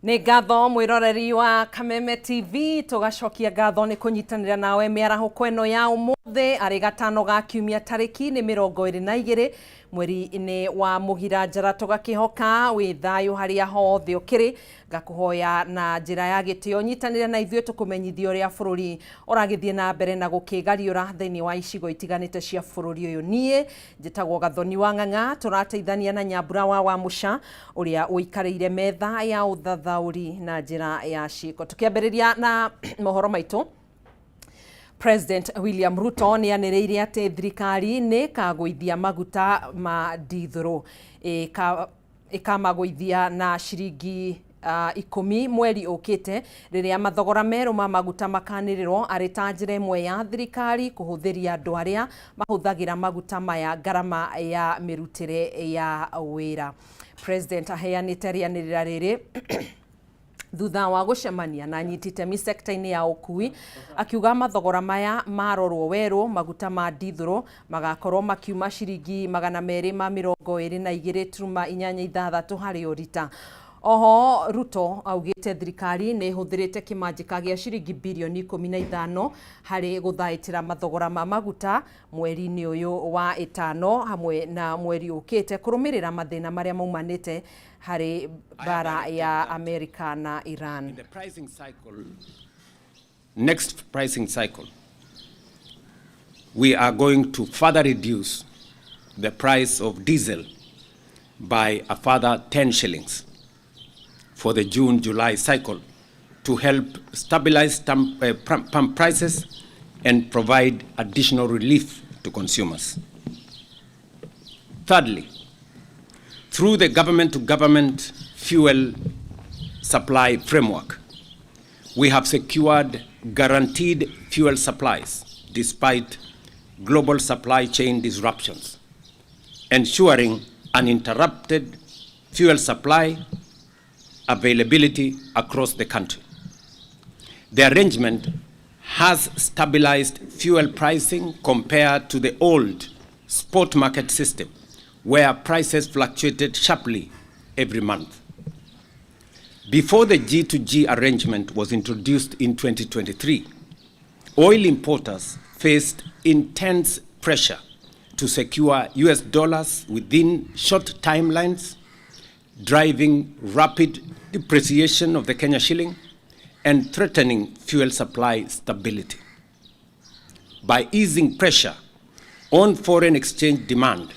Nĩ ngatho mwĩroreri wa Kameme TV, tũgacokia ngatho nĩ kũnyitanĩra nawe mĩarahũko ĩno ya ũmũthĩ arĩ gatano ga kiumia, tarĩki nĩ 22 mweri-inĩ wa Mũgira Njara. Tũgakĩhoka wĩ thayũ harĩa hothe ũkĩrĩ. Ngakũhoya na njĩra ya gĩtĩo nyitanĩra na ithuĩ tũkũmenyithia ũrĩa bũrũri ũragĩthiĩ na mbere na gũkĩgariũra thĩinĩ wa icigo itiganĩte cia bũrũri ũyũ. Niĩ njĩtagwo Gathoni wa Ng'ang'a, tũrateithania na Nyambura wa Wamũca ũrĩa ũikarĩire metha ya ũthathaũri na njĩra ya ciĩko. Tũkĩambĩrĩria na mohoro maitũ, President William Ruto nĩ anĩrĩire atĩ thirikari nĩ ĩkagũithia maguta ma ndithũrũ, ĩkamagũithia na ciringi 10 mweri ũkĩte rĩrĩa mathogora merũ ma maguta makanĩrĩrwo, arĩ ta njĩra ĩmwe ya thirikari kũhũthĩria andũ arĩa mahũthagĩra maguta maya ngarama ya mĩrutĩre ya wĩra. President aheanĩte rĩanĩrĩra rĩrĩ thutha wa gũcemania na anyiti itemi sekta-inĩ ya ũkui, akiuga mathogora maya marorwo werũ maguta ma ndithũrũ magakorwo makiuma ciringi 222.86 harĩ o rita. Oho Ruto augĩte thirikari nĩ ĩhũthĩrĩte kĩmanjĩka gĩa ciringi birioni 15 harĩ gũthaitĩra mathogora ma maguta mweri-inĩ ũyũ wa ĩtano hamwe na mweri ũkĩte, kũrũmĩrĩra mathĩna marĩa maumanĩte harĩ mbara ya Amerika na Iran. In the pricing cycle, next pricing cycle, we are going to further reduce the price of diesel by a further 10 shillings for the June-July cycle to help stabilize pump prices and provide additional relief to consumers. Thirdly, through the government-to-government fuel supply framework, we have secured guaranteed fuel supplies despite global supply chain disruptions, ensuring uninterrupted fuel supply availability across the country. The arrangement has stabilized fuel pricing compared to the old spot market system, where prices fluctuated sharply every month. Before the G2G arrangement was introduced in 2023, oil importers faced intense pressure to secure US dollars within short timelines, driving rapid depreciation of the Kenya shilling and threatening fuel supply stability. By easing pressure on foreign exchange demand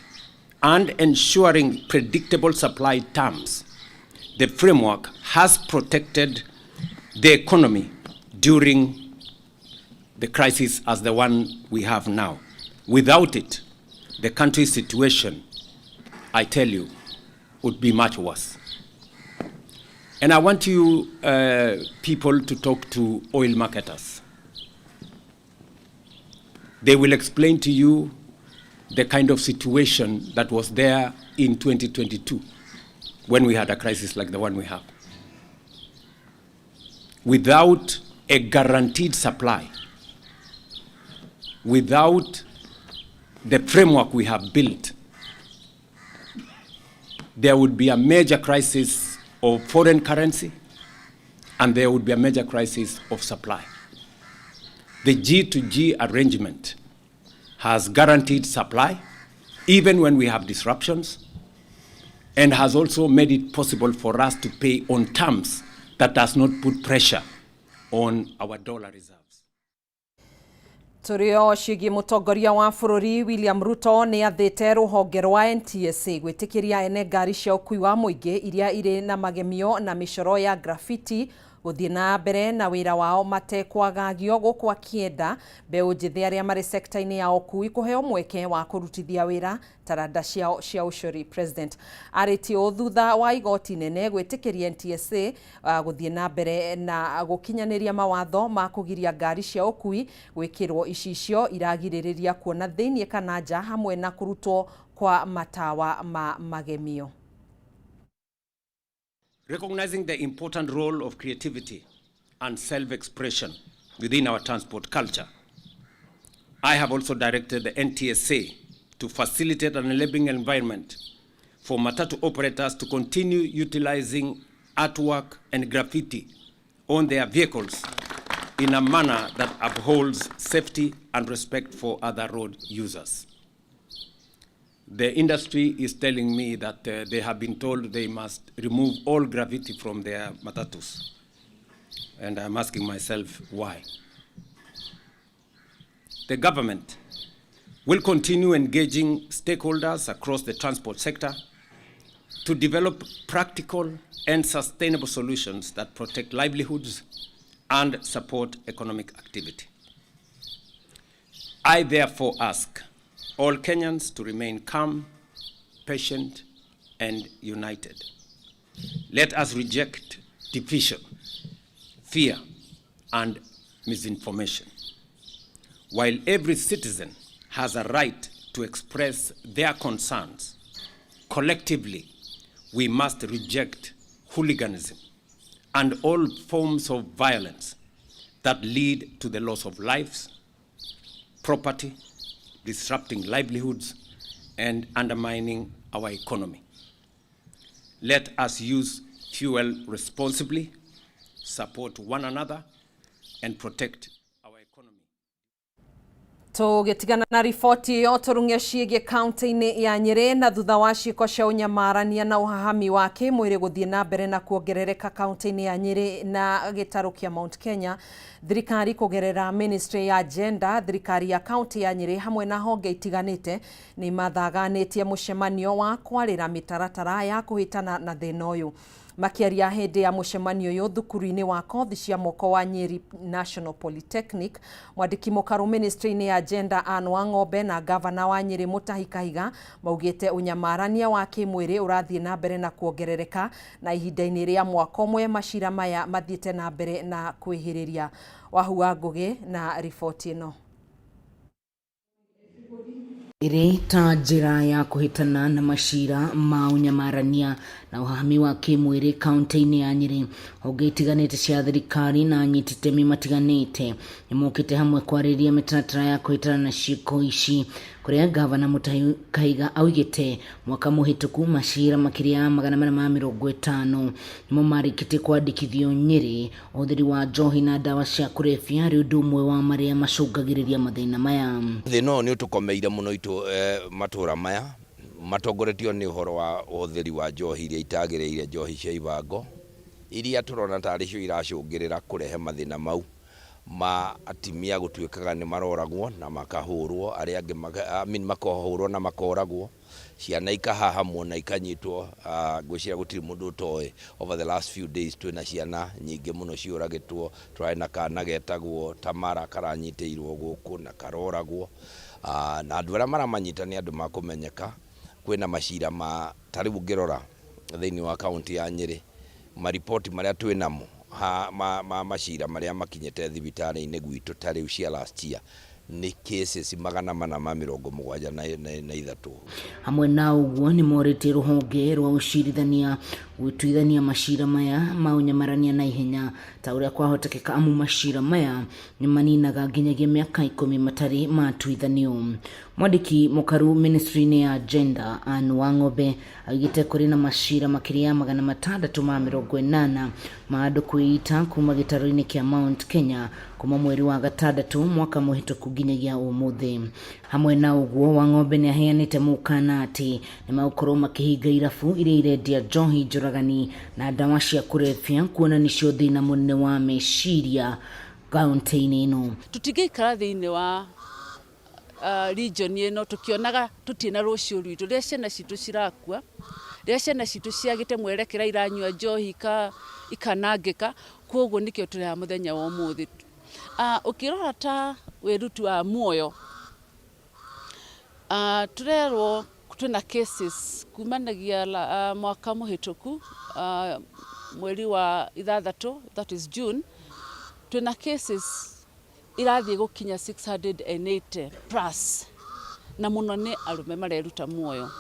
and ensuring predictable supply terms, the framework has protected the economy during the crisis as the one we have now. Without it, the country's situation, I tell you, would be much worse. And I want you people to talk to oil marketers. They will explain to you the kind of situation that was there in 2022 when we had a crisis like the one we have. Without a guaranteed supply, without the framework we have built, there would be a major crisis of foreign currency and there would be a major crisis of supply. The G2G arrangement has guaranteed supply even when we have disruptions and has also made it possible for us to pay on terms that does not put pressure on our dollar reserves. Tũrĩ o ciĩgiĩ mũtongoria wa bũrũri William Ruto nĩ athĩte rũhonge rwa NTSA gwĩtĩkĩria ene ngari cia ũkui wa mũingĩ iria irĩ na magemio na mĩcoro ya graffiti gũthiĩ na mbere na wĩra wao matekwagagio, gũkũ akĩenda mbeũ njĩthĩ arĩa marĩ sekta-inĩ ya ũkui kũheo mweke wa kũrutithia wĩra taranda ciao cia ũcori. President arĩtie ũũ thutha wa igoti nene gwĩtĩkĩria NTSA gũthiĩ na mbere na gũkinyanĩria mawatho ma kũgiria ngari cia ũkui gwĩkĩrwo icicio iragirĩrĩria kuona thĩinĩ kana nja, hamwe na kũrutwo kwa matawa ma magemio. Recognizing the important role of creativity and self expression within our transport culture, I have also directed the NTSA to facilitate an enabling environment for matatu operators to continue utilizing artwork, and graffiti on their vehicles in a manner that upholds safety and respect for other road users. The industry is telling me that they have been told they must remove all graffiti from their matatus. And I'm asking myself why. The government will continue engaging stakeholders across the transport sector to develop practical and sustainable solutions that protect livelihoods and support economic activity. I therefore ask all Kenyans to remain calm, patient, and united. Let us reject division, fear, and misinformation. While every citizen has a right to express their concerns, collectively, we must reject hooliganism and all forms of violence that lead to the loss of lives, property, disrupting livelihoods, and undermining our economy. Let us use fuel responsibly, support one another, and protect our economy. Tũgĩtigana na riboti ĩyo tũrung'e ciĩgiĩ kaunti-inĩ ya Nyĩrĩ na thutha wa ciĩko cia ũnyamarania na ũhahami wa kĩmwĩrĩ gũthiĩ na mbere na kuongerereka kaunti-inĩ ya Nyĩrĩ na gĩtarũ kĩa Mount Kenya, thirikari kũgerera ministry ya gender, thirikari ya kaunti ya Nyĩrĩ hamwe na honge itiganĩte nĩ mathaganĩtie mũcemanio wa kwarĩra mĩtaratara ya kũhĩtana na thĩna ũyũ. Makiaria hĩndĩ ya mũcemanio ũyũ thukuru-inĩ wa kothi cia moko wa Nyeri National Polytechnic, mwandĩki mũkaru ministry-inĩ ya gender Anne Wang'ombe na gavana wa Nyĩrĩ Mutahi Kahiga maugĩte ũnyamarania wa kĩmwĩrĩ ũrathiĩ na mbere na kuongerereka na ihinda-inĩ rĩa mwaka ũmwe macira maya mathiĩte na mbere na kwĩhĩrĩria. Wahua Ngũgĩ na riboti ĩno. Ĩrĩ ta njĩra ya kũhĩtana na macira ma ũnyamarania na ũhahami wa kĩmwĩrĩ kaunti-inĩ ya Nyĩrĩ, honge itiganĩte cia thirikari na anyiti itemi matiganĩte nĩmokĩte hamwe kwarĩrĩria mĩtaratara ya kũhĩtana na ciĩko ici, kũrĩa gavana Mutahi Kahiga augĩte mwaka mũhĩtũku macira makĩria ya 450 nĩmo marĩkĩtie kwandĩkithio Nyĩrĩ. Ũhũthĩri wa njohi na ndawa cia kũrebia arĩ ũndũ ũmwe wa marĩa macũngagĩrĩria mathĩna maya. Thĩna ũyũ nĩ ũtũkomeire mũno itũ matũra maya matongoretio nĩ ũhoro wa ũhũthĩri wa njohi iria itagĩrĩire, njohi cia ibango iria tũrona tarĩ cio iracũngĩrĩra kũrehe mathĩna mau ma atimia gũtuĩkaga nĩ maroragwo na makahũrwo, arĩa angĩ makahũrwo na makoragwo, ciana ikahahamwo na ikanyitwo. Ngwĩciria gũtirĩ mũndũ ũtoĩ over the last few days twĩna ciana nyingĩ mũno ciũragĩtwo. Tũrarĩ na kana getagwo Tamara karanyitĩirwo gũkũ na karoragwo, na andũ arĩa maramanyita nĩ andũ makũmenyeka. Kwĩna macira ma ta rĩu ũngĩrora thĩinĩ wa kaunti ya Nyĩrĩ, mariboti marĩa twĩ namo ma macira marĩa makinyĩte thibitarĩ-inĩ gwitũ ta rĩu cia last year nĩ cases 473. Hamwe na ũguo nĩ morĩtie rũhonge rwa ũcirithania gwĩtuithania macira maya ma ũnyamarania na ihenya ta ũrĩa kwahotekeka, amu macira maya nĩ maninaga nginyagia mĩaka 10 matarĩ matuithanio. Mwandĩki mũkaru ministry-inĩ ya gender Anne Wang'ombe augĩte kũrĩ na macira makĩria ya 680 ma andũ kwĩita kuma gĩtarũ-inĩ kĩa Mount Kenya kuma mweri wa gatandatũ mwaka mũhĩtũku nginyagia ũmũthĩ. Hamwe na ũguo Wang'ombe nĩ aheanĩte mũkana atĩ nĩ magũkorwo makĩhinga irabu iria irendia njohi njũragani na ndawa cia kũrebia, kuona nĩcio thĩna mũnene wa meciria kaunti-inĩ ĩno. Tũtingĩikara thĩinĩ wa region ĩno tũkĩonaga tũtirĩ na rũciũ rwitũ, rĩrĩa ciana citũ cirakua, rĩrĩa ciana citũ ciagĩte mwerekera, iranyua njohi ikanangĩka. Koguo nĩkĩo tũrĩ haha mũthenya wa ũmũthĩ. Ũkĩrora ta wĩruti wa muoyo, tũrerwo twĩna cases kumanagia mwaka mũhĩtũku, mweri wa 6, that is June, twĩna cases irathiĩ gũkinya 680 plus, na mũno nĩ arũme mareruta muoyo.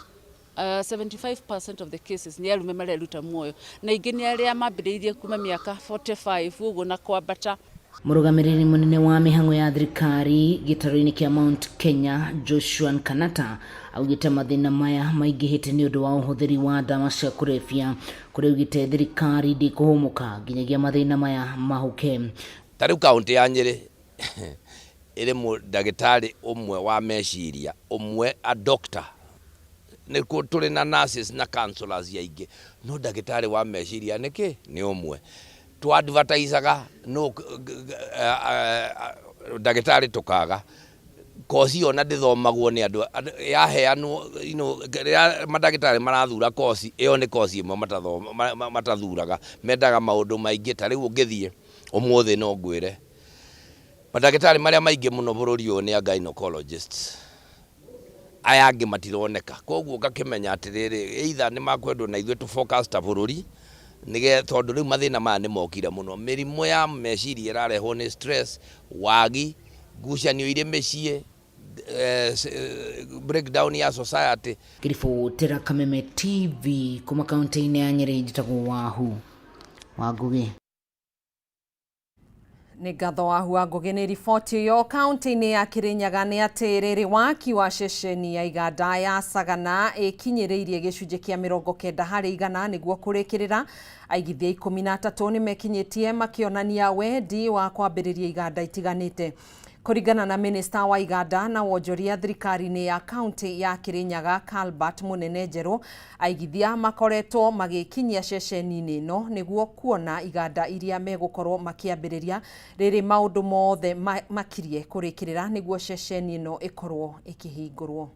75% of the cases nĩ arũme mareruta muoyo, na ingĩ nĩ arĩa mambĩrĩirie kuma mĩaka 45 ũguo na kwambata. Mũrũgamĩrĩri mũnene wa mĩhang'o ya thirikari gĩtarũ-inĩ kĩa Mount Kenya Joshua Nkanata augĩte mathĩna maya maingĩhĩte nĩ ũndũ wa ũhũthĩri wa ndawa cia kũrebia, kũrĩa augĩte thirikari ndĩkũhũmũka nginyagia mathĩna maya mahuke. Ta rĩu kaũntĩ ya Nyĩrĩ ĩrĩ ndagĩtarĩ ũmwe wa meciria, ũmwe a doctor. Nĩ tũrĩ na nurses na counselors aingĩ, no ndagĩtarĩ wa meciria nĩ kĩ? Nĩ ũmwe. Tũ advertisaga no ndagĩtarĩ tũkaga. Kosi ĩyo na ndĩthomagwo nĩ andũ, yaheanwo, rĩrĩa mandagĩtarĩ marathura kosi, ĩyo nĩ kosi ĩmwe matathuraga. Mendaga maũndũ maingĩ, ta rĩu ũngĩthiĩ ũmũthĩ no ngwĩre mandagĩtarĩ marĩa maingĩ mũno bũrũri ũyũ nĩ a gynecologists. Aya angĩ matironeka. Koguo ũgakĩmenya atĩrĩrĩ, either nĩ makwendwo na ithuĩ tũ focus ta bũrũri, tondũ rĩu mathĩna maya nĩ mokire mũno. Mĩrimũ ya meciria ĩrarehwo nĩ stress, wagi, ngucanio irĩ mĩciĩ, breakdown ya society. Ngĩribotera Kameme TV kuma kaunti-inĩ ya Nyĩrĩ, njĩtagwo Wahu wa Ngũgĩ. Nĩ ngatho Wahu wa Ngũgĩ nĩ riboti ĩyo. Kaunti-inĩ ya Kirinyaga nĩ atĩ rĩrĩ waki wa ceceni ya iganda ya Sagana ĩkinyĩrĩirie gĩcunjĩ kĩa 90% nĩguo kũrĩkĩrĩra. Aigithia 13 nĩ mekinyĩtie makĩonania wendi wa kwambĩrĩria iganda itiganĩte. Kũringana na minista wa iganda na wonjoria thirikari-inĩ ya kaunti ya Kirinyaga Calbert Munene Njerũ, aigithia makoretwo magĩkinyia ceceni-inĩ ĩno nĩguo kuona iganda iria megũkorwo makĩambĩrĩria rĩrĩ maũndũ mothe makirie kũrĩkĩrĩra nĩguo ceceni ĩno ĩkorwo ĩkĩhingũrwo.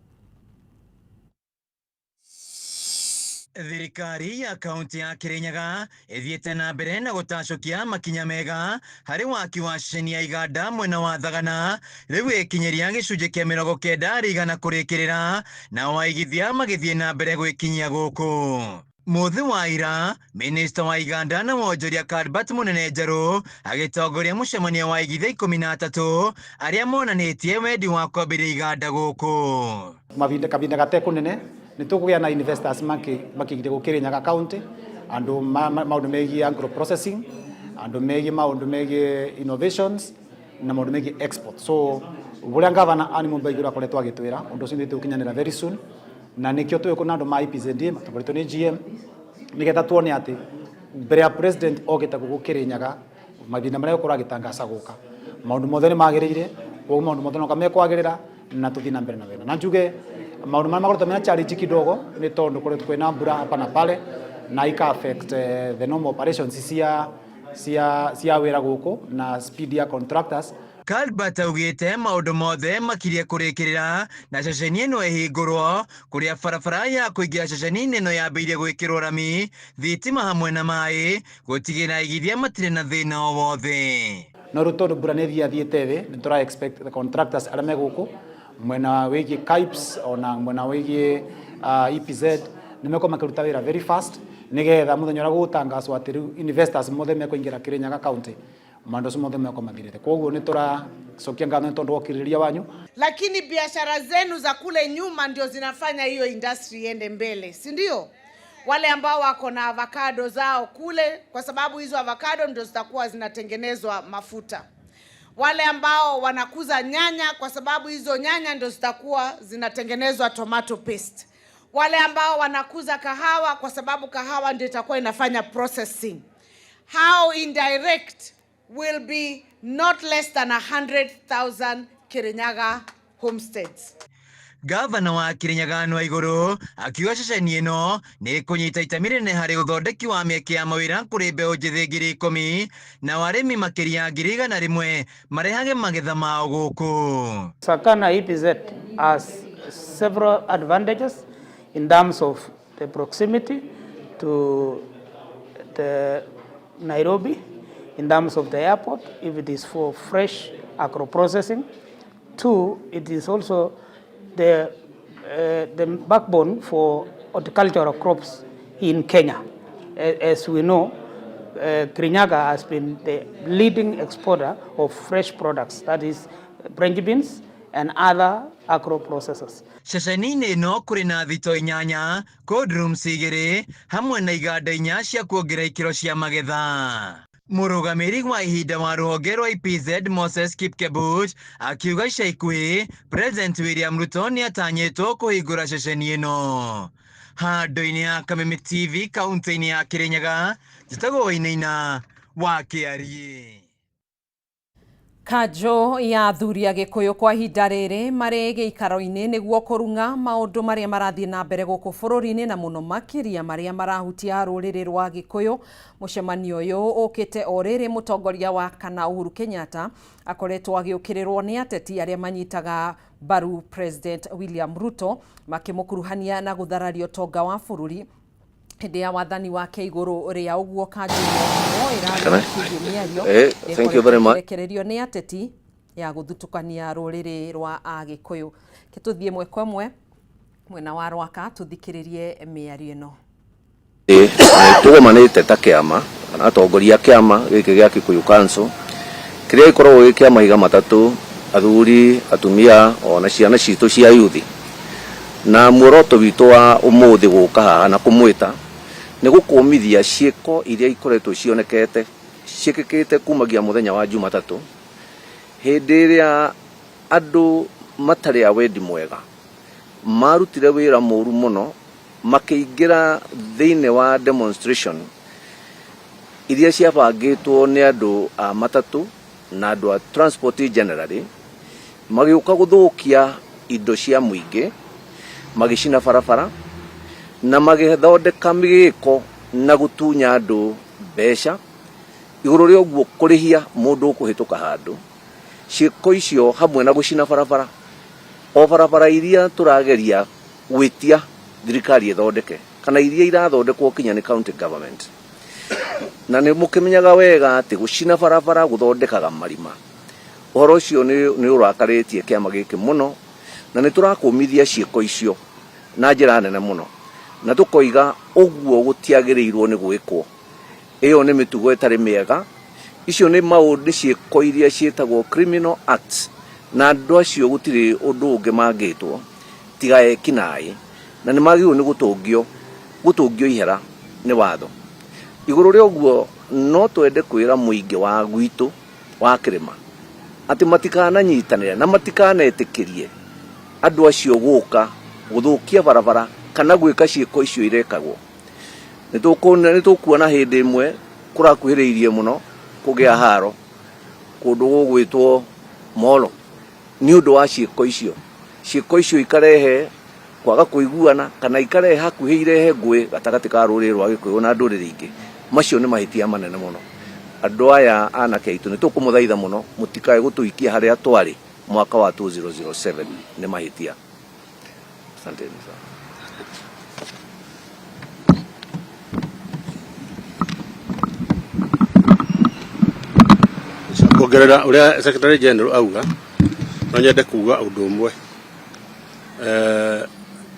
Thirikari ya kaunti ya Kirinyaga ĩthiĩte na mbere na gũtacũkia makinya mega harĩ waki wa ceceni ya iganda mwena wa Thagana, rĩu ĩkinyĩria gĩcunjĩ kĩa 90% kũrĩkĩrĩra, nao aigithia magĩthiĩ na mbere gwĩkinyia gũkũ. Mũthĩ wa ira, minista wa iganda na wonjoria Calbert Munene Njerũ agĩtongoria mũcemanio wa aigithia 13 arĩa monanĩtie wendi wa kwambĩrĩria iganda gũkũ. Mavinda kavinda gate kunene nĩ tũkũgĩa na investors makĩgire gũ Kirinyaga county, andũ maũndũ megiĩ agro processing, andũ megiĩ maũndũ megiĩ innovations na maũndũ megiĩ export. So ũrĩa gavana Anne Mumba Igũrũ akoretwo agĩtwĩra ũndũ ũcio nĩ tũkinyanĩra very soon, na nĩkĩo twĩ na andũ ma EPZA matongoretio nĩ GM nĩgetha tuone atĩ mbere ya president okĩte gũkũ Kirinyaga mahinda marĩa egũkorwo agĩtangaca gũka maũndũ mothe nĩ magĩrĩire, koguo maũndũ mothe noka mekwagĩrĩra na tũthiĩ na mbere na wĩra. Na njuge maũndũ marĩa makoretwo mena challenge kidogo nĩ tondũ koretwo kwĩna mbura hapa na pale na ika affect the normal operations cia wĩra gũkũ na speed ya contractors. Calbert augĩte maũndũ mothe makirie kũrĩkĩrĩra na ceceni ĩno ĩhingũrwo, kũrĩa barabara ya kũingĩra ceceni-inĩ ĩno yambĩrĩirie gwĩkĩrwo rami, thitima hamwe na maĩ, gũtigĩrĩra aigithia matirĩ na thĩna o wothe. No rĩu tondũ mbura nĩ ĩthiathiĩte thĩ, nĩ tũra expect the contractors arĩa me gũkũ mwena wĩgiĩ KIPES ona mwena wĩgiĩ EPZ nĩ mekorwo makĩruta wĩra very fast nĩgetha mũthenya ũrĩa gũgũtangacwo atĩ rĩu investors mothe mekũingĩra Kirinyaga county maũndũ acio mothe mekorwo mathirĩte. Koguo nĩ tũracokia ngatho nĩ tondũ wa ũkirĩrĩria wanyu. Lakini biashara zenu za kule nyuma ndio zinafanya hiyo industry iende mbele, si ndio? Wale ambao wako na avocado zao kule, kwa sababu hizo avocado ndio zitakuwa zinatengenezwa mafuta. Wale ambao wanakuza nyanya, kwa sababu hizo nyanya ndio zitakuwa zinatengenezwa tomato paste. Wale ambao wanakuza kahawa, kwa sababu kahawa ndio itakuwa inafanya processing. How indirect will be not less than 100,000 Kirinyaga homesteads. Gavana wa Kirinyaga Anne Waiguru akiuga ceceni ĩno nĩ ĩkũnyita itemi rĩnene harĩ ũthondeki wa mĩeke ya mawĩra kũrĩ mbeũ njĩthĩ 10,000 na arĩmi makĩria 100,000 marehage magetha mao gũkũ. Sagana EPZ has several advantages in terms of the proximity to the Nairobi, in terms of the airport, if it is for fresh agro processing. Two, it is also the backbone for horticultural crops in Kenya. As we know, Kirinyaga has been the leading exporter of fresh products, that is French beans and other agro processors. Ceceni-inĩ ĩno kũrĩ na thito 8, cold rooms 2, hamwe na iganda 4 cia kuongerera ikĩro cia magetha. Mũrũgamĩrĩri wa ihinda wa rũhonge rwa EPZ Moses Kipkebut akiuga ica ikuhĩ President William Ruto nĩatanyĩtwo kũhingũra ceceni ĩno. Handũ-inĩ ya Kameme TV kaunti-inĩ ya Kirinyaga, njĩtagwo Wainaina wa Kĩariĩ. Kanjũ ya athuri a Gĩkũyũ kwa ihinda rĩrĩ marĩ gĩikaro-inĩ nĩguo kũrung'a maũndũ marĩa marathiĩ na mbere gũkũ bũrũri-inĩ na mũno makĩria marĩa marahutia rũrĩrĩ rwa Gĩkũyũ. Mũcemanio ũyũ ũkĩte o rĩrĩ mũtongoria wa kana Uhuru Kenyatta akoretwo agĩũkĩrĩrwo nĩ ateti arĩa manyitaga mbaru President William Ruto makĩmũkuruhania na gũthararia ũtonga wa bũrũri hĩndĩ ya wathani wake igũrũ rĩa ũguo kanjũ ĩno ĩrarĩkirie mĩario Thank you very much. ĩrekererio nĩ ateti ya gũthutũkania rũrĩrĩ rwa Agĩkũyũ. Ke tũthiĩ ĩmwe kwa ĩmwe mwena wa Rwaka tũthikĩrĩrie mĩario ĩno. Tũgomanĩte ta kĩama kana atongoria a kĩama gĩkĩ gĩa Kikuyu Council kĩrĩa gĩkoragwo gĩ kĩa mahiga matatũ, athuri, atumia ona ciana citũ cia yuthi. Na muoroto witũ wa ũmũthĩ gũka haha na kũmwĩta nĩ gũkũmithia ciĩko iria ikoretwo cionekete ciĩkĩkĩte kumagia mũthenya wa Jumatatũ, hĩndĩ ĩrĩa andũ matarĩ a wendi mwega marutire wĩra mũru mũno makĩingĩra thĩinĩ wa demonstration iria ciabangĩtwo nĩ andũ a matatũ na andũ a transport generally, magĩũka gũthũkia indo cia mũingĩ, magĩcina barabara na magĩthondeka mĩgĩko na gũtunya andũ mbeca igũrũ rĩa ũguo kũrĩhia mũndũ ũkũhĩtũka handũ. Ciĩko icio hamwe na gũcina barabara, o barabara iria tũrageria gwĩtia thirikari ĩthondeke kana iria irathondekwo kinya nĩ county government. Na nĩ mũkĩmenyaga wega atĩ gũcina barabara gũthondekaga marima. Ũhoro ũcio nĩ ũrakarĩtie kĩama gĩkĩ mũno, na nĩ tũrakũmithia ciĩko icio na njĩra nene mũno, na tũkoiga ũguo gũtiagĩrĩirwo nĩ gwĩkwo. Ĩyo nĩ mĩtugo ĩtarĩ mĩega, icio nĩ maũndũ ciĩko iria ciĩtagwo criminal acts, na andũ acio gũtirĩ ũndũ ũngĩ mangĩtwo tiga ekinaĩ, na nĩ magĩrĩirwo nĩ gũtũngio ihera nĩ watho. Igũrũ rĩa ũguo no twende kwĩra mũingĩ wa gwitũ wa kĩrĩma atĩ matikananyitanĩre na matikanetĩkĩrie andũ acio gũka gũthũkia barabara kana gwĩka ciĩko icio irekagwo. Nĩ tũkuona hĩndĩ ĩmwe kũrakuhĩrĩirie mũno kũgĩa haro kũndũ gũgwĩtwo Molo nĩ ũndũ wa ciĩko icio. Ciĩko icio ikarehe kwaga kũiguana kana ikarehe hakuhĩ irehe ngũĩ gatagatĩ ka rũrĩrĩ rwa Gĩkũyũ na ndũrĩrĩ ingĩ. Macio nĩ mahĩtia manene mũno. Andũ aya anake aitũ nĩ tũkũmũthaitha mũno mũtikae gũtũikia harĩa twarĩ mwaka wa 2007, nĩ mahĩtia. Asanteni sana. Kuongerera uria Secretary General auga, no nyende kuga undu umwe.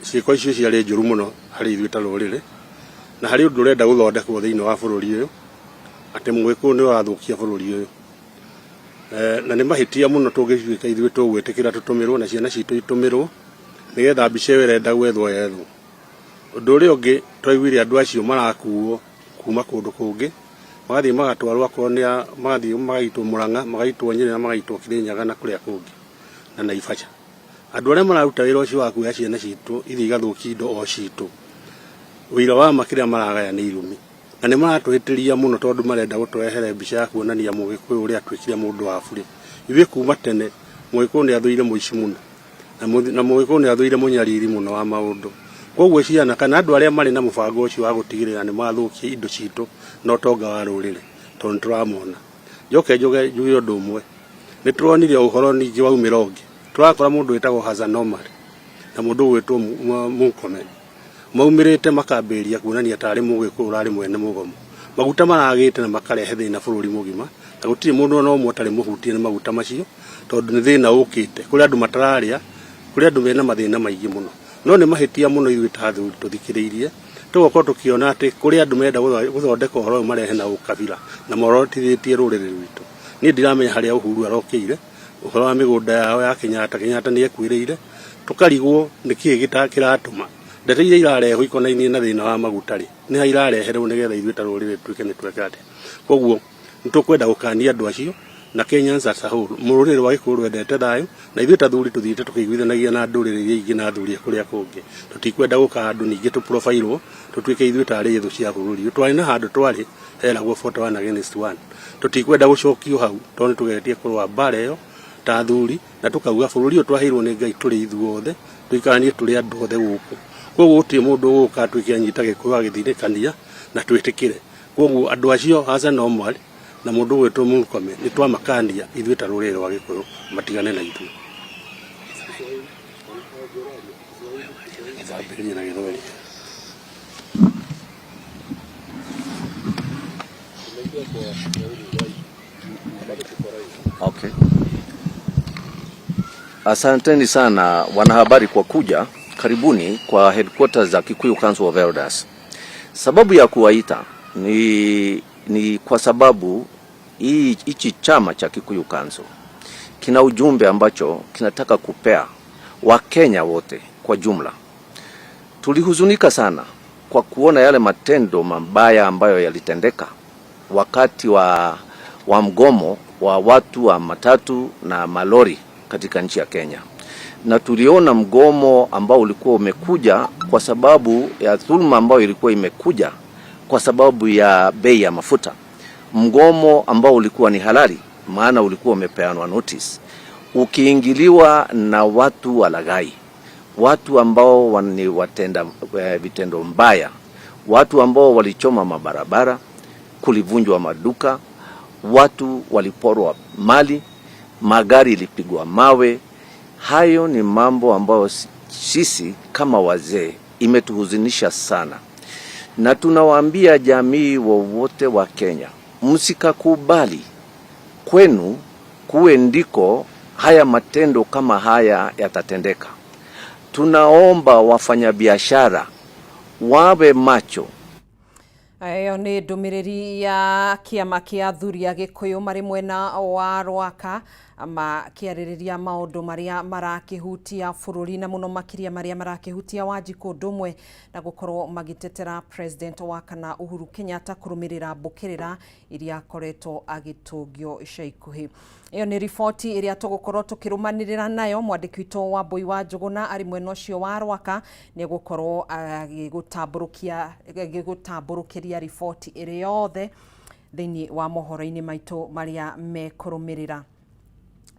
Ciĩko icio ciarĩ njũru mũno harĩ ithuĩ ta rũrĩrĩ, na harĩ ũndũ ũrenda gũthondekwo thĩinĩ wa bũrũri ũyũ, atĩ Mũgĩkũyũ nĩ ũrathũkia bũrũri ũyũ. Na nĩ mahĩtia mũno tũngĩtuĩka ithuĩ tũgwĩtĩkĩra tũtũmĩrwo na ciana citũ itũmĩrwo nĩgetha mbica ĩyo ĩrenda gwethwo yethwo. Ũndũ ũrĩa ũngĩ twaiguire andũ acio marakuo kuma kũndũ kũngĩ magathiĩ magatwarwo akorwo nĩ magathiĩ magaitwo Murang'a, magaitwo Nyĩrĩ na magaitwo Kĩrĩnyaga na kũrĩa kũngĩ na Naivasha. Andũ arĩa mararuta wĩra ũcio wa kuoya ciana citũ ithiĩ igathũkia indo o citũ, ũira wa ma kĩrĩa maragaya nĩ irumi, na nĩ maratũhĩtĩria mũno tondũ marenda gũtũrehere mbica ya kuonania Mũgĩkũyũ ũrĩa atuĩkire mũndũ wa burĩ. Ithuĩ kuma tene Mũgĩkũyũ nĩ athũire mũici mũno, na Mũgĩkũyũ nĩ athũire mũnyariri mũno wa maũndũ. Koguo ciana kana andũ arĩa marĩ na mũbango ũcio wa gũtigĩrĩra nĩ mathũkia indo citũ na ũtonga wa rũrĩrĩ, tondũ nĩ tũramona. Njoke njuge ũndũ ũmwe, nĩ tũronire ũhoro ningĩ waumĩra ũngĩ. Tũrakora mũndũ wĩtagwo Hassan Omar na mũndũ ũgwĩtwo Murkomen maumĩrĩte makambĩrĩria kuonania tarĩ Mũgĩkũyũ ũrarĩ mwene mũgomo. Maguta maragĩte na makarehe thĩna bũrũri mũgima, na gũtirĩ mũndũ ona ũmwe ũtarĩ mũhutie nĩ maguta macio, tondũ nĩ thĩna ũkĩte. Kũrĩ andũ matararĩa, kũrĩ andũ mena mathĩna maingĩ mũno. No nĩ mahĩtia mũno ithuĩ ta athuri tũthikĩrĩirie, tũgokorwo tũkĩona atĩ kũrĩ andũ marenda gũthondeka ũhoro ũyũ marehe na ũkabira na morotithĩtie rũrĩrĩ rwitũ. Niĩ ndiramenya harĩa Uhuru arokĩire ũhoro wa mĩgũnda yao ya Kenyatta. Kenyatta nĩ ekuĩrĩire, tũkarigwo nĩkĩĩ kĩratũma ndeto iria irarehwo ikonainie na thĩna wa maguta rĩ, nĩ ha irareherwo nĩgetha ithuĩ ta rũrĩrĩ tuĩke nĩ tweka atĩa. Koguo Nĩ tũkwenda gũkania andũ acio na Kenyans as a whole. Rũrĩrĩ rwa Gĩkũyũ rwendete thayũ, na ithuĩ ta athuri tũthiĩte tũkĩiguithanagia na ndũrĩrĩ iria ingĩ na athuri a kũrĩa kũngĩ. Tũtikwenda gũka handũ ningĩ tũprofairwo tũtuĩke ithuĩ tarĩ thũ cia bũrũri. Twarĩ na handũ twarĩ heragwo 41 against 1. Tũtikwenda gũcokio hau tondũ nĩ tũgeretie kũrũa mbara ĩyo ta athuri, na tũkauga bũrũri ũyũ twaheirwo nĩ Ngai tũrĩ ithuothe, tũikaranie tũrĩ andũ othe gũkũ. Koguo gũtirĩ mũndũ ũgũka atuĩke anyita Gĩkũyũ agĩthinĩkania na twĩtĩkĩre. Koguo andũ acio Hassan Omar na mũndũ ũgwĩtwo Murkomen nĩ twamakania ithuĩ ta rũrĩrĩ rwa Gĩkũyũ matigane na ithuĩ. Thambĩrĩria na Gĩthweri. Okay. Asanteni sana wanahabari kwa kuja. Karibuni kwa headquarters za Kikuyu Council of Elders. Sababu ya kuwaita ni kwa sababu hichi chama cha Kikuyu Council kina ujumbe ambacho kinataka kupea Wakenya wote kwa jumla. Tulihuzunika sana kwa kuona yale matendo mabaya ambayo yalitendeka wakati wa mgomo wa watu wa matatu na malori katika nchi ya Kenya. Na tuliona mgomo ambao ulikuwa umekuja kwa sababu ya dhulma ambayo ilikuwa imekuja kwa sababu ya bei ya mafuta. Mgomo ambao ulikuwa ni halali, maana ulikuwa umepeanwa notice, ukiingiliwa na watu walaghai, watu ambao ni watenda vitendo mbaya, watu ambao walichoma mabarabara, kulivunjwa maduka, watu waliporwa mali, magari ilipigwa mawe. Hayo ni mambo ambayo sisi kama wazee imetuhuzunisha sana, na tunawaambia jamii wowote wa Kenya, msikakubali kwenu kuwe ndiko haya matendo kama haya yatatendeka. Tunaomba wafanyabiashara wawe macho. Ĩyo nĩ ndũmĩrĩri ya kĩama kĩa athuri a Gĩkũyũ marĩ mwena wa Rwaka makĩarĩrĩria maũndũ marĩa marakĩhutia bũrũri na mũno makĩria marĩa marakĩhutia Wanjikũ ũndũ ũmwe na gũkorwo magĩtetera President wa kana Uhuru Kenyatta kũrũmĩrĩra mbũkĩrĩra iria akoretwo agĩtũngio ica ikuhĩ. Ĩyo nĩ riboti ĩrĩa tũgũkorwo tũkĩrũmanĩrĩra nayo. Mwandĩki witũ wa Mbui wa Njũgũna arĩ mwena ũcio wa Rwaka nĩ egũkorwo agĩgũtambũrũkĩria riboti ĩrĩ yothe thĩinĩ wa mohoro-inĩ maitũ marĩa mekũrũmĩrĩra.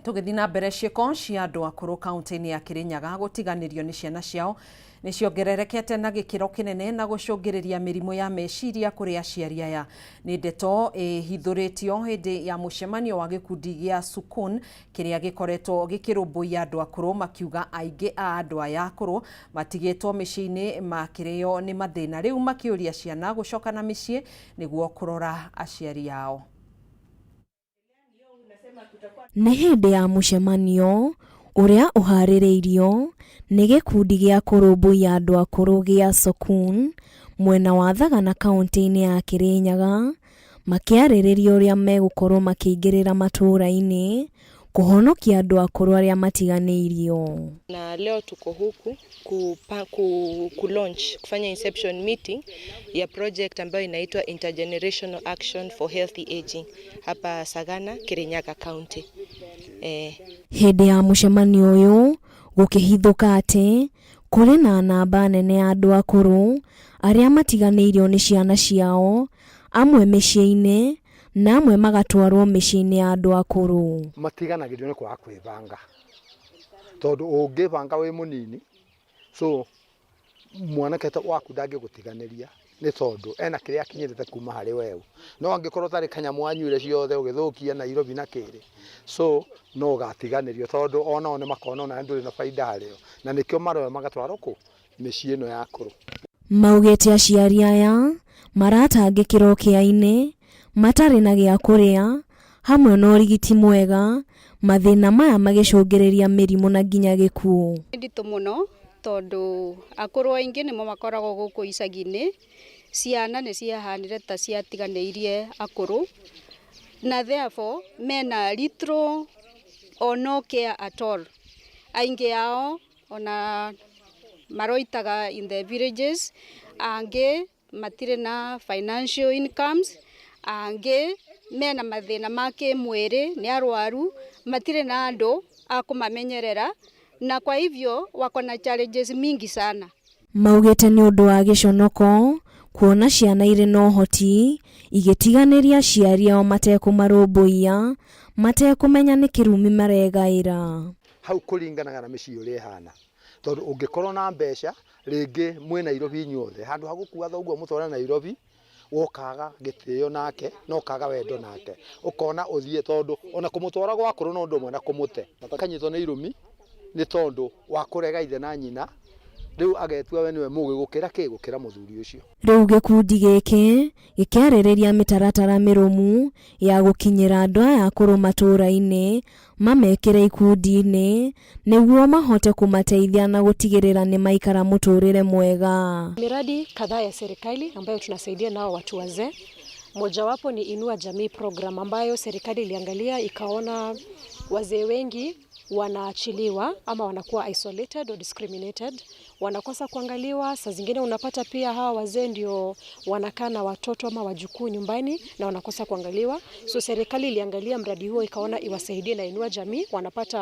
Tũgĩthiĩ na mbere, ciĩko cia andũ akũrũ kaunti-inĩ ya Kĩrĩnyaga gũtiganĩrio nĩ ciana ciao nĩ ciongererekete na gĩkĩro kĩnene na gũcũngĩrĩria mĩrimũ ya meciria kũrĩ aciari aya. Nĩ ndeto ĩhithũrĩtio hĩndĩ ya mũcemanio wa gĩkundi gĩa Sukun kĩrĩa gĩkoretwo gĩkĩrũmbũiya andũ akũrũ, makiuga aingĩ a andũ aya akũrũ matigĩtwo mĩciĩ-inĩ makĩrĩo nĩ mathĩna, rĩu makĩũria ciana gũcoka na mĩciĩ nĩguo kũrora aciari ao. Nĩ hĩndĩ ya mũcemanio ũrĩa ũharĩrĩirio nĩ gĩkundi gĩa kũrũmbũiya andũ akũrũ gĩa Sokun mwena wa Thagana kaunti-inĩ ya Kĩrĩnyaga, makĩarĩrĩria ũrĩa megũkorwo makĩingĩrĩra matũũra-inĩ kũhonokia andũ akũrũ arĩa matiganĩirio. Na leo tuko huku ku launch, kufanya inception meeting ya project ambayo inaitwa Intergenerational Action for Healthy Aging hapa Sagana, Kirinyaga County. Hĩndĩ ya mũcemanio ũyũ gũkĩhithũka atĩ kũrĩ na namba nene ya andũ akũrũ arĩa matiganĩirio nĩ ciana ciao, amwe mĩciĩ-inĩ na amwe magatwarwo mĩciĩ-inĩ ya andũ akũrũ. Matiganagĩrio nĩ kwaga kwĩbanga, tondũ ũngĩbanga wĩ mũnini, so mwanake waku ndangĩgũtiganĩria nĩ tondũ ena kĩrĩa akinyĩrĩte kuma harĩ wewe. No angĩkorwo tarĩ kanyamũ wanyuire ciothe ũgĩthũkia Nairobi na kĩrĩ, so no ũgatiganĩrio tondũ onao nĩ makona ona ndũrĩ na baida harĩo, na nĩkĩo maroya magatwarwo kũ mĩciĩ ĩno ya akũrũ. Maugĩte aciari aya maratangĩkĩra ũkĩa-inĩ, matarĩ na gĩa kũrĩa hamwe na ũrigiti mwega, mathĩna maya magĩcũngĩrĩria mĩrimũ na nginya gĩkuũ. Nĩ nditũ mũno tondũ akũrũ aingĩ nĩmo makoragwo gũkũ icagi-inĩ, ciana nĩ ciahanire ta ciatiganĩirie akũrũ, na therefore mena little or no care at all. Aingĩ ao ona maroitaga in the villages, angĩ matirĩ na financial incomes, angĩ Mena mathĩna ma kĩmwĩrĩ, nĩ arwaru, matirĩ na andũ a kũmamenyerera, na kwa hivyo wako na challenges mingi sana. Maugĩte nĩ ũndũ wa gĩconoko kuona ciana irĩ na ũhoti igĩtiganĩria aciari ao matekũmarũmbũiya, matekũmenya nĩ kĩrumi maregaĩra. Hau kũringanaga na mĩciĩ ũrĩa ĩhana, tondũ ũngĩkorwo na mbeca rĩngĩ mwĩ Nairobi inyuothe, handũ ha gũkua thoguo mũtware Nairobi, wokaga gĩtĩo nake na ũkaga wendo nake, ũkona ũthiĩ, tondũ ona kũmũtwara gwakũrũ no ũndũ ũmwe na kũmũte. Akanyitwo nĩ irumi nĩ tondũ wa kũrega ithe na nyina, rĩu agetua we nĩwe mũgĩ gũkĩra kĩ, gũkĩra mũthuri ũcio. Rĩu gĩkundi gĩkĩ gĩkĩarĩrĩria mĩtaratara mĩrũmu ya gũkinyĩra andũ aya akũrũ matũũra-inĩ, mamekĩre ikundi-inĩ nĩguo mahote kũmateithia na gũtigĩrĩra nĩ maikara mũtũrĩre mwega. Miradi kadhaa ya serikali ambayo tunasaidia nao watu wazee. Mojawapo ni Inua Jamii program ambayo serikali iliangalia ikaona wazee wengi wanaachiliwa ama wanakuwa isolated or discriminated, wanakosa kuangaliwa. Saa zingine unapata pia hawa wazee ndio wanakaa na watoto ama wajukuu nyumbani na wanakosa kuangaliwa. So serikali iliangalia mradi huo ikaona iwasaidie na Inua Jamii, wanapata